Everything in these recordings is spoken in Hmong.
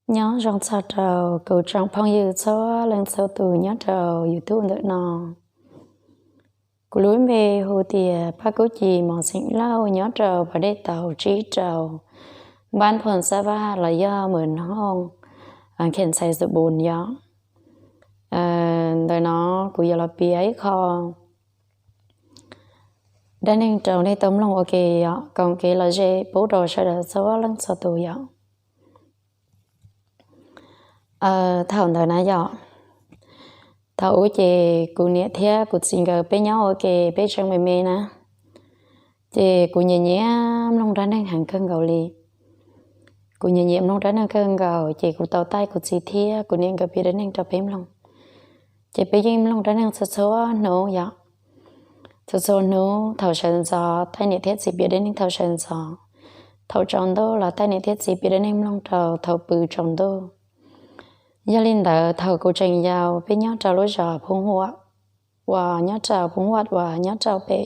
Nyob zoo txog rau kuv tsoom phooj ywg txhua leej txhua tus nyob rau YouTube ntawm no. Kuv lub npe hu tias Paj Kub Ci Mos Xeem Lauj nyob rau pas dej tauv tsib rau, npab Phoos Xab Vaj los yog Mws Noog, Kheem Xais Xu Bun yom. Ntawm no kuv yuav los piav ib qho dab neeg rau nej tau mloog ua ke yom, koom kev lom zem pub rau sawv daws txhua leej txhua tus yom. Thaum ntawd na yom, thaum ub ces kuv niam thiab kuv txiv nkawd peb nyob ua ke peb tseem me me na, ces kuv nyiam nyiam mloog dab neeg heev kawg nkaus li. Kuv nyiam nyiam mloog dab neeg kawg nkaus ces kuv tau taij kuv txiv thiab kuv niam nkawd piav dab neeg rau peb mloog. Ces peb yeej mloog dab neeg txhua txhua hnub yom. Txhua txhua hnub thaum sawv ntxov taij niam thiab txiv piav dab neeg thaum sawv ntxov, thaum tsaus ntuj los taij niam thiab txiv piav dab neeg mloog rau thaum pw tsaus ntuj. Yog li ntawd thaum kuv tseem yau peb nyob rau lub zos Phu Huam, uas nyob rau Phu Huam uas nyob rau pem,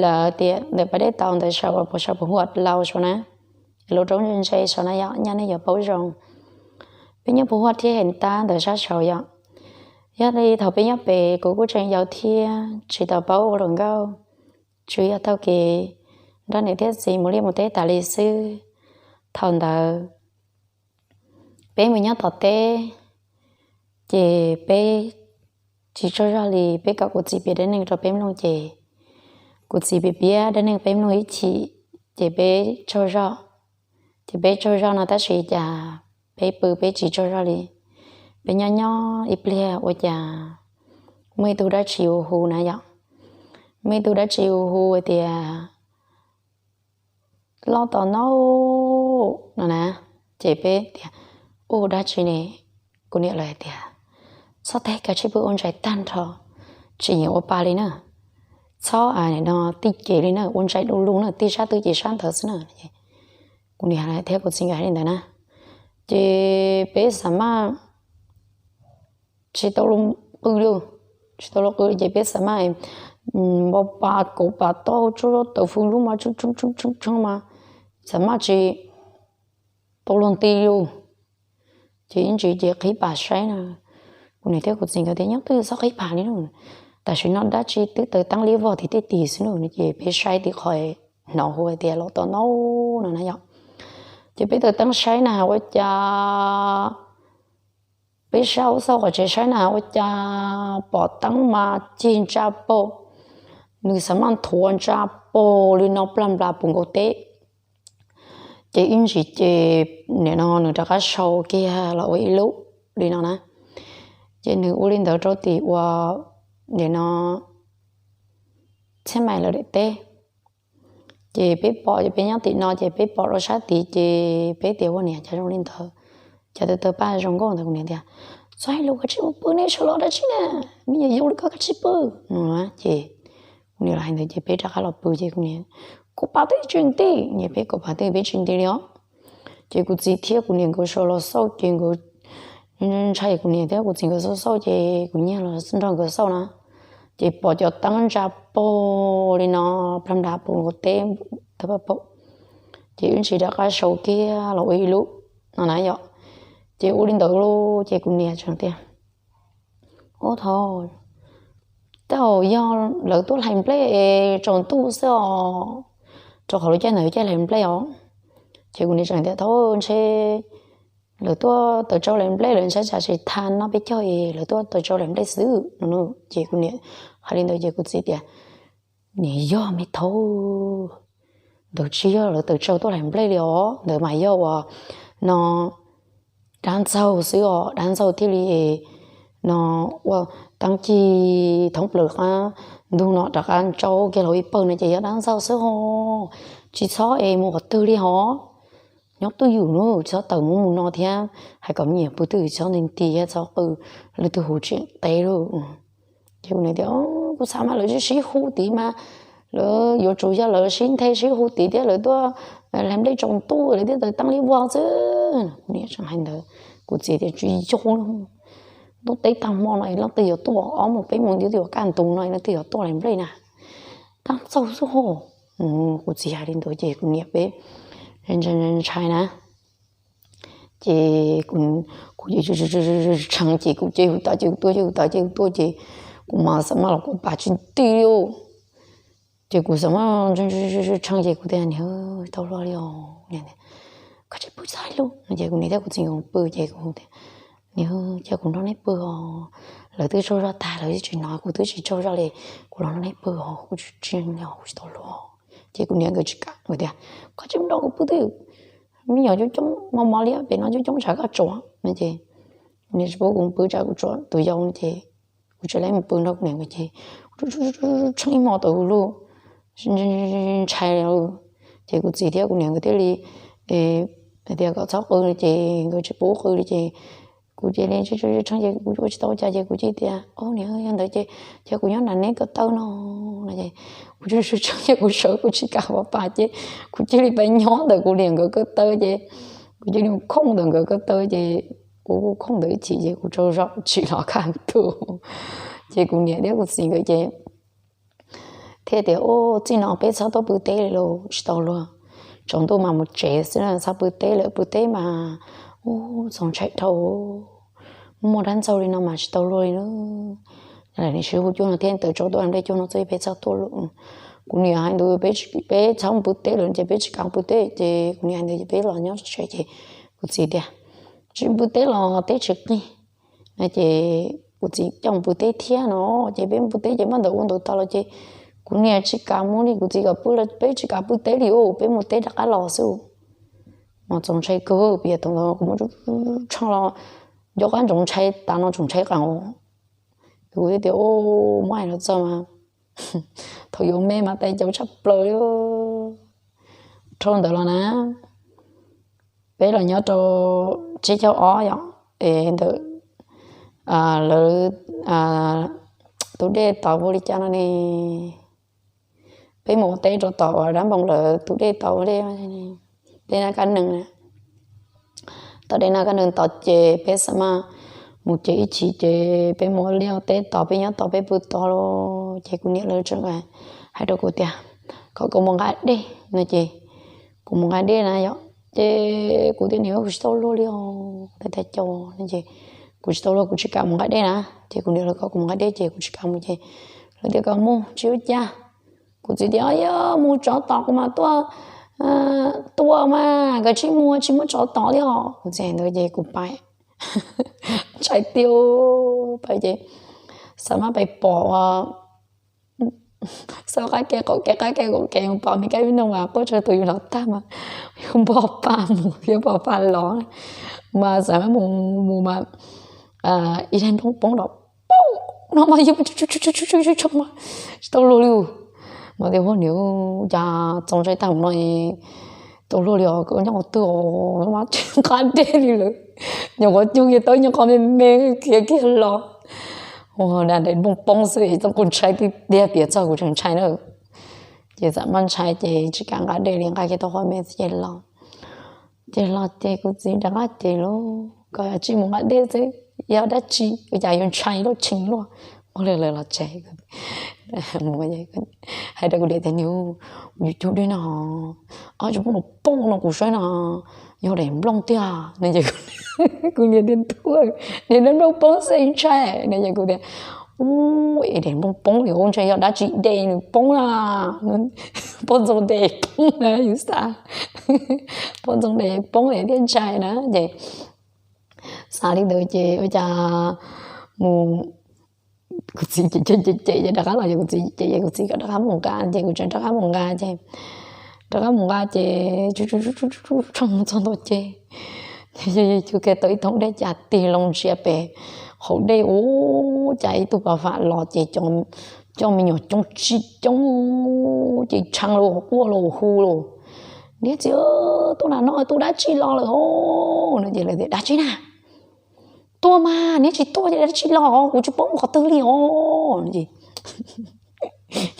lawv tias ntawm pas dej tauv ntawd saum uas puas saum Phu Huam laus saum na, lub roob ntse ntse saum na yom, nyaj nej yuav paub zoo. Peb nyob Phu Huam thiab Heev Tab ntawd sab saud yom. Yog li thaum peb nyob pem kuv kuj tseem yau thiab tsis tau paub ua luam nkauj, tsuas yog taug kev nrog niam thiab txiv mus liaj mus teb tas li xwb. Thaum ntawd peb mus nyob tom teb, ces peb tsis tsaug zog li, peb kom kuv txiv piav dab neeg rau peb mloog ces kuv txiv piav piav dab neeg peb mloog ib chim, ces peb tsaug zog. Ces peb tsaug zog no tab sis cas peb pw peb tsis tsaug zog li. Peb nyob nyob ib pliag ua cas muaj ib tug dab tsi hu hu na yom. Muaj ib tug dab tsi hu hu tias, Los tos nawb, no na. Ces peb tias, Ua dab tsi ne? Kuv niam lawv hais tias, Txhob teb, kav tsij pw ua ntsais tag nrho, tsis nyiam ua pa li na. Txhob no tij cev li na, ua ntsais du lug na, tij sab twg ces sab ntawd xwb na. Kuv niam thiab kuv txiv nkawd hais li ntawd na, ces peb xav mas tsis tau los qw li, tsis tau los qw li ces peb xav mas npo pas kauv pas taub tsuj tawv fws lub mas tsuj tsuj tsuj tsuj mas xav mas tsis tau los nti li. Ces ib ntsis ces qhib pas saib na, kuv niam thiab kuv txiv nkawd tias, Nyob twj ywm, txhob qhib pas li na, tam sim no dab tsi twb taws teeb liab vog tim tej tid xwb na. Ces peb saib tim qhov hnov hu hais tias, Los tos nawb, no na yom. Ces peb taws teeb saib na ua cas, peb saib ua xauj qhov tsev saib na ua cas pom teeb mas cig ntsa pag, nws xav mas nthuav ntsa pag li no plag nplas puv nkaus teb. Ces ib ntsis ces nim no nws rov qab sau kiag los ua ib lub li no na. Ces nws ua li ntawd rau tim uas nim no Txhiaj Mais lawv daim teb. Ces peb pom, ces peb nyob tim no ces peb pom rau sab tid ces peb tias, Ua niam, cas zoo li ntawd, cas taws taws paj zoo nkauj ntawd. Kuv niam tias, Txhob hais lus, kav tsij mus pw, nej sawv los dab tsi na, me nyuam yaus li koj kav tsij pw, no. Ces kuv niam los hais ntawd ces peb rov qab los pw ces kuv niam, Kuv pas twb tsis nti, ces peb kauv pas twb peb tsis nti li os. Ces kuv txiv thiab kuv niam nkawd sawv los xauj ces nkawd ntshai, kuv niam thiab kuv txiv nkawd xauj xauj ces kuv nyiag los nrog nkawd xauj na. Ces pom cov teeb ntsa pag li no plag nplas puv nkaus teb, tawg paj paum. Ces ib ntsis rov qab sau kiag los ua ib lub no na yom. Ces ua li ntawd lauj ces kuv niam tseem tias, Ua thaum tej zaum yog lawv tuaj hlais nplej es tsaus ntuj xwb os, rau qhov lub caij ntawd caij hlais nplej os. Ces kuv niam tseem tias, Thaum ntshe lawv tuaj taws tsau hlais nplej, lawv ntshai tsam tsis tha noj peb caug es lawv tuaj taws tsau hlais nplej xwb, no. Ces kuv niam hais li ntawd ces kuv txiv tias, Niam, yog me thaum ntawd tsis yog lawv taws tsau tuaj hlais nplej li os, ntawd mas yog uas no dab ntxaug xwb os, dab ntxaug thiaj li no ua teeb cig thoob plaws qab ntug no rov qab tsau kiag los ib pawg no ces yog dab ntxaug xwb ho. Tsis txhob es mus qhov twg li ho. Nyob twj ywm nawb, tsis txhob tawm mus mus no thiab, hais kom me nyuam pw twj ywm, tsis txhob nti nti thiab txhob qw, leej twg hu tseem teb lauj. Ces kuv niam tias, Kuv xav mas lawv sib hu tid mas, lawv yuav tsum yog lawv sib nthe sib hu tid thiab lawv tuaj hlais nplej tsaus ntuj lawv thiaj taws teeb liab vog xwb. Kuv niam tseem hais ntawd, kuv txiv tias, Tsis yog, ntuj teb tag hmo no leej twg yuav tuaj, ob moos peb moos twb yuav kaj ntug no leej twg yuav tuaj hlais nplej na, dab ntxaug xwb ho. Kuv txiv hais li ntawd ces kuv niam peb ntshai na. Ces kuv ces tshee ces kuv cia li hu tawm ces kuv tuaj, cia li hu tawm ces kuv tuaj ces kuv mas xav mas los kuv pam tsis ti li. Ces kuv xav mas tshee ces kuv tias, Niam, tau luag li os. Koj tsis pw txog lub no ces kuv niam thiab kuv txiv nkawd pw ces kuv tias, Niam, cia kuv nrog neb pw os, lawv twb tsaug zog tag lawv twb tsis hnov, kuv twb tsis tsaug zog li, kuv los nrog neb pw os, kuv tsis tsim li os, kuv tsis tau luag. Ces kuv niam nkawd tsis kam, nkawd tias, Koj tsis mus nrog kuv pw twb, me nyuam coob coob mos mos li pem no coob coob tsam koj tsuav no ces kuv niam tsis pub kuv pw tsam kuv tsuav tus yau no ces kuv tsis tau mus pw nrog kuv niam nkawd ces tshee ib hmos tau lub ntshai. Ces kuv txiv thiab kuv niam nkawd thiaj li hais tias kom txhob qw ces nkawd tsis pub qw li ces kuv cia li tshee ces kuv ua tsis tau cas ces kuv cia li tias, Niam, yog ntawd ces cia kuv nyob nram neb ko taw no no ces kuv tshee ces kuv sawv kuv tsis kam pov pas ces kuv cia li pib nyob ntawm kuv niam nkawd ko taw ces kuv cia li khooj ntawm nkawd ko taw ces kuv khooj ntawm ib chim ces kuv tsaug zog tsis los kaj ntug. Ces kuv niam thiab kuv txiv nkawd ces thiaj tias, Ub, txij no peb txhob tuaj pw teb li los tsis tau luag, tsaus ntuj mas mus tsev xwb na, txhob pw teb lawm, pw teb mas ub txaus ntshai dhau, muaj dab ntxaug li no mas tsis tau luag li na. Nim no sib hu cuag no thiab tawm tsaus ntuj nplej cuag no xwb, peb txhob tuaj lawm. Kuv niam hais ntawd, Peb txhob mus pw teb lawm ces peb tsis kam pw teb. Ces kuv niam hais ntawd ces peb los nyob tsev ces kuv txiv tias, Tsis pw teb los teb tsis qig. Ces kuv txiv coj mus pw teb thiab no, ces peb mus pw teb ces npaj ntawd ua ntawd tas los ces kuv niam tsis kam mus li, kuv txiv kom pw los peb tsis kam pw teb li, peb mus teb rov qab los xwb. Mas txaus ntshai kawg, piav thaum ntawd kuv muaj tshee los nco qab ntsoov ntshai tas no tseem ntshai qees. Kuv thiaj tias, Ub, muab hais los txog mas thaum yuav me mas tais caus tshaj plaws li. Dhau ntawd los na, peb los nyob rau tsib caug ob yom, es ntawm lawv tus dej tod ua li cas no ne, peb mus ua teb rau tom uas dab npoo lawv tus dej tod ua dej, dej Nab Kab Nees na. Tom dej Nab Kab Nees tod ces peb xav mas mus ces ib chim ces peb mus ua liaj ua teb tod, peb nyob tod peb pw tod los. Ces kuv niam lawv tseem hais rau kuv tias kom kuv mus nqa dej no ces kuv mus nqa dej na yom. Ces kuv tias, Niam, kuv tsis tau luag li os, tais caus no ces kuv tsis tau luag, kuv tsis kam mus nqa dej na. Ces kuv niam lawv kom kuv mus nqa dej ces kuv tsis kam mus ces lawv tias kom mus tsis ua cas. Kuv txiv tias, Yog mus tsov tom kuv mas tuaj, tuaj mas koj tsis mus, tsis muaj tsov tom li os. Kuv txiv hais ntawd ces kuv pais, ntshai tiag, pais ces xav mas pais pom, xav qab ke qaum ke qab ke qaum ke pom me kab vib noog mas quaj tsawg tus yus los tag mas yus npog paj mus, yus npog paj los mas xav mas mus mus mas ib daig nplooj poob los poob no mas yus tsis tau luag li. Mas tias, Ua niam, cas txaus ntshai tag mus no tau luag li os, nyob qhov twg os, mas tsis nqa dej li lawm. Nyuam qhuav cug kiag tau nyuag qhov me me khiav kiag los. Ua daim nplooj poob xwb, txoj kuv ntshai tiag tiag, piav txog kuv tseem ntshai na. Ces txawm mas ntshai ces tsis kam nqa dej li, nqa kiag tau qhov me xwb ces los. Ces los ces kuv txiv rov qab ces los, Koj yog tsis mus nqa dej xwb, yog dab tsi ua cas yuav ntshai luaj tshee luaj? Ua li lawv los tsev, hais rau kuv niam tias, Niam, yus cug dej no, ob tsis poob no poob no kuv saib no, yog daim nplooj tiag no. Kuv niam tias, Ntuj, daim nplooj poob xwb ntshai no. Ces kuv tias, Ub, es daim nplooj poob li, ntshai yog dab tsi de nws poob na, poob ntxoog de poob na yus xav, poob ntxoog de poob thiaj ntshai na. Ces xav li ntawd ces ua cas mus, kuv txiv cem cem cem ces rov qab los, ces kuv txiv cem ces kuv txiv kom rov qab mus nqa, ces kuv tseem rov qab mus nqa ces, rov qab mus nqa ces tshee txog ntua ces, cug kiag tau ib thooj dej cas tig loo ntsia pem hauv dej ua cas ib tug pov fam los ces coj me nyuam coob tsis coob ces tshee los quaj los hu los, Niam txiv, tuaj na no, tuaj dab tsi los lawm os? No ces lawv tias, Dab tsi na? Tuaj mas, neb tsis tuaj ces dab tsi los, kuv tsis paub mus qhov twg li os.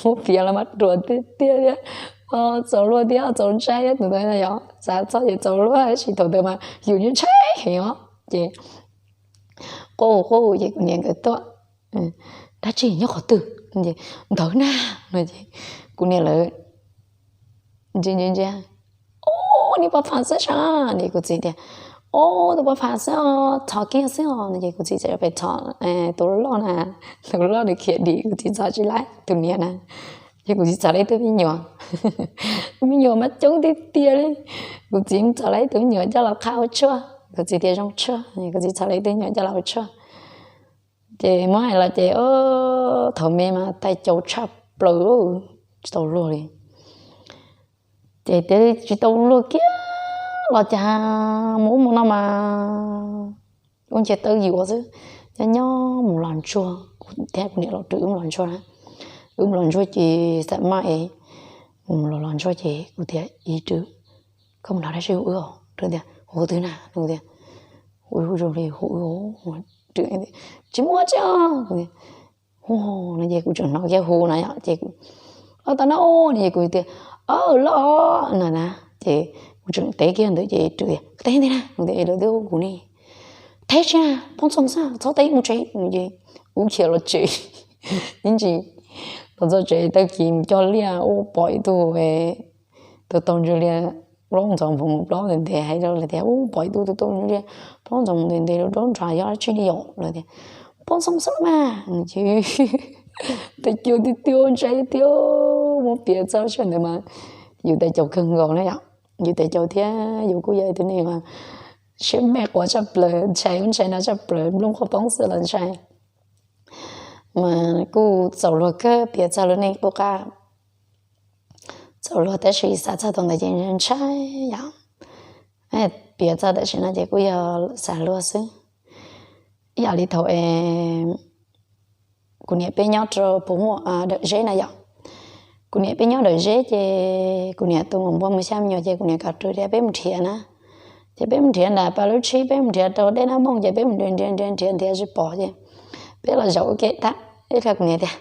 Muab piav los mas ruam tiag tiag thiab, txaus luag thiab txaus ntshai thiab, tus ntawd yog xav txog ces txaus luag, tab sis thaum ntawd mas yus yeej ntshai heev os. Ces quaj quaj ces kuv niam nkawd tuaj, Dab tsi nyob qhov twg? Ntawd na, no ces kuv niam lawv ntsia ntsia ntsia, Ub, niag pov fam xwb sav. Ces kuv txiv tias, Ob, tus poj pham xwb os, thov kiag xwb os. No ces kuv txiv txawm pem thov tus loj na, tus loj nws khiav dim, kuv txiv txhom tsis laib tus niam na. Ces kuv txiv txhom laib ib tug me nyuam, me nyuam mas coob tiag tiag li. Kuv txiv txhom laib ib tug me nyuam coj los qhab ua tshuaj, kuv txiv tias zoo tshuaj, kuv txiv txhom laib ib tug me nyuam coj los ua tshuaj. Ces muab hais los ces thaum me mas tais caus tshaj plaws, tsis tau luag li. Ces tias tsis tau luag kiag los cas mus ub mus no mas ua ncaig tawb yuav xwb. Nyob nyob mus los ntsuag, thiab kuv niam los rwm wb mus los ntsuag na. Wb mus los ntsuag ces xam maj es mus los los ntsuag ces kuv tias, Ib rwm, koj mus nrog dab tsi hu wb os? Rwm tias, Hu twg na? Kuv tias, Hu wb, hu zoo li hu wb. Rwm, Tsis muaj tsi os. Hu no ces kuv tseem hnov kiag hu na yom, ces kuv, Loj tom no no ces kuv tias, Aw, loj no na. Ces kuv tseem teb kiag ntawd ces rwm tias, Koj teb ntawd na? Kuv tias, Es lawv twb hu kuv ne. Teb tsi na, poob txoog xwb, txhob teb, mus tsev. Ces wb khiav los tsev. Ib ntsis los txog tsev tag kis mus cog liaj ub pom ib tug taug taug ntsia liaj plaub ntxhov nphoov plaub ntev ntev, hais rau lawv tias, Ub, pom ib tug taug taug ntsia liaj plaub ntxhov nphoov ntev ntev rau nrad, yog dab tsi li yom? Lawv tias, Poob txoog xwb mas. Ces tais caus tiag tiag, ntshai tiag tiag, muab piav txog sij hawm ntawd mas yus tais caus kawg nkaus na yom. Yus tais caus thiab yus kuj yog ib tug neeg mas siab me quav tshaj plaws, ntshai ub ntshai no tshaj plaws, nplooj qhuav poob xwb los ntshai. Mas kuj txaus luag kawg, piav txog lub neej qub qab, txaus luag tab sis xav txog thaum ntawd ces ntshai yom. Piav txog tam sim no ces kuj yog xav luag xwb. Ib yam li thaum es kuv niam peb nyob rau puag Dawm Zeb na yom. Kuv niam peb nyob Dawm Zeb ces kuv niam tus maum npua mus xya me nyuam ces kuv niam kom rwm tias peb mus nrhiav na. Ces peb mus nrhiav nram pas lub tshib, peb mus nrhiav rau dej Nab Mooj ces peb mus nrhiav nrhiav nrhiav nrhiav tsis pom ces peb los zaum ua ke tag, ib pliag kuv niam tias,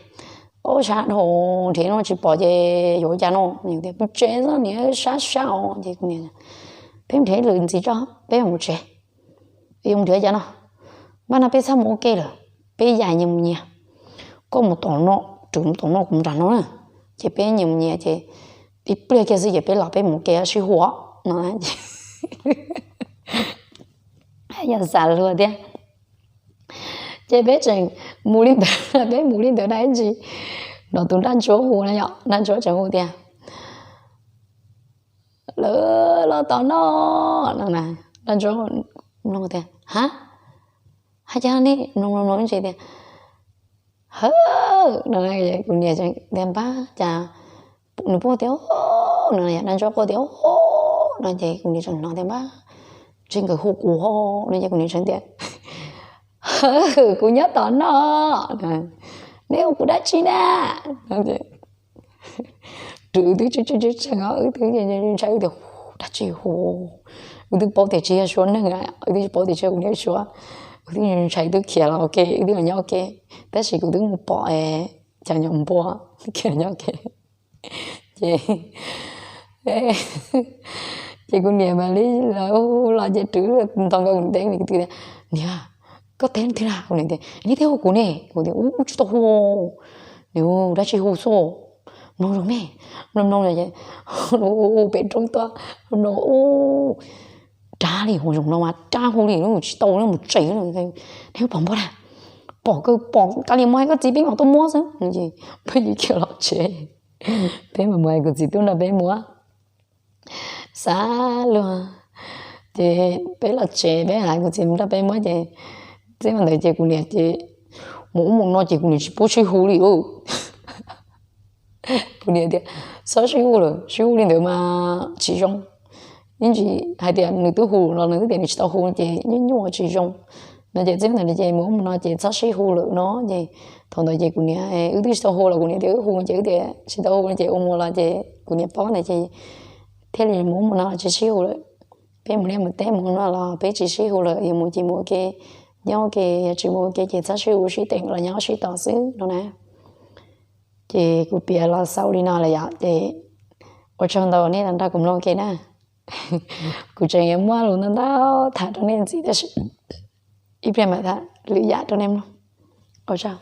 Ub, sab dhau, nrhiav no tsis pom ces yuav ua cas no? Tias, Pw tsev xwb niam, sab sab os. Ces kuv niam, Peb mus nrhiav ib lwm ntxiv tso, peb mus tsev. Yuav mus nrhiav cas no? Npaj no peb txhob mus ua ke lawm, peb yaim nyias mus nyias. Koj mus tom no, rwm mus tom no, kuv mus nram no na. Ces peb nyias mus nyias ces ib pliag kiag xwb ces peb los peb mus ua ke sib hu no. Yog xav luag thiab. Ces peb tseem mus li ntawd, peb mus li ntawd dab tsi, los tus Nraj Ntsuab hu na yom, Nraj Ntsuab tseem hu tias, Lawv los tom no no. Nraj Ntsuab mloog tias, Ha, ha cas ne? Mloog mloog mloog ntsis tias, Ha, no. Kuv niam tias, Npab, cas nws puab tias, O, no, Nraj Ntsuab quaj tias, O, no ces kuv niam tseem hnov tias, Npab, ntshe nkawd hu kuv ho, no ces kuv niam tseem tias, Ha, kuv nyob tom no, neb hu kuv dab tsi na? Rwm twb tseeb tseeb tseeb, wb twb ntshai, wb tias, Dab tsi hu? Wb twb paub tias tsis yog Suav neeg, wb twb tsis paub tias tsis yog kuv niam Suav. Wb twb ntshai, wb twb khiav los ua ke, wb twb los nyob ua ke, tab sis kuv twb mus pom cov nyuam npua khiav nyob ua ke. Ces, ces kuv niam mam li los, los ces rwm nto nkaus kuv niam, tias, Niam, koj teb leej twg na? Kuv niam tias, Leej twg hu kuv ne? Kuv tias, Ub, tsis tau hu, nws dab tsi hu xwb, mloog zoo ne. Mloog mloog ces pem roob tuaj, mloog ub, dab li hu zoo no mas dab hu li, tsis tau, mus tsev, neb pom npua na, pom kawg, pom kav liam mus hais koj txiv peb mam tuaj muab xwb. Ces peb yuav khiav los tsev, peb mam mus hais kuv txiv tuaj nrog peb muab. Xav luag, ces peb los tsev, peb hais kuv txiv mus nrog peb muab ces txij ntawd ces kuv niam ces mus ub mus no ces kuv niam tsis pub sib hu li. Kuv niam tias, Txhob sib hu lawm, sib hu li ntawd mas tsis zoo. Yeej tsis hais tias nws twb hu los nws twb tias nws tsis tau hu ces nyuaj nyuaj tsis zoo. No ces txij ntawd ces mus ub mus no ces txhob sib hu lawm no ces thaum ntawd ces kuv niam, wb twb tsis tau hu los kuv niam tias wb hu ces wb tias tsis tau hu ces ua mus los ces kuv niam paub ntawd ces thiaj li mus ub mus no tsis sib hu lawm. Peb mus liaj mus teb mus no los peb tsis sib hu lawm, yog mus ces mus ua ke, nyob ua ke, yog tsis mus ua ke ces txhob sib hu, sib teem los nyob sib tos xwb no na. Ces kuv piav los xaus li no lawm yom, ces ua tsaug ntau nej tau nrog kuv mloog ua ke na. Kuv tseem yuav muaj lus ntau ntau tham rau nej ntxiv tab sis ib pliag mam tham lwm yam rau nej mloog. Ua tsaug.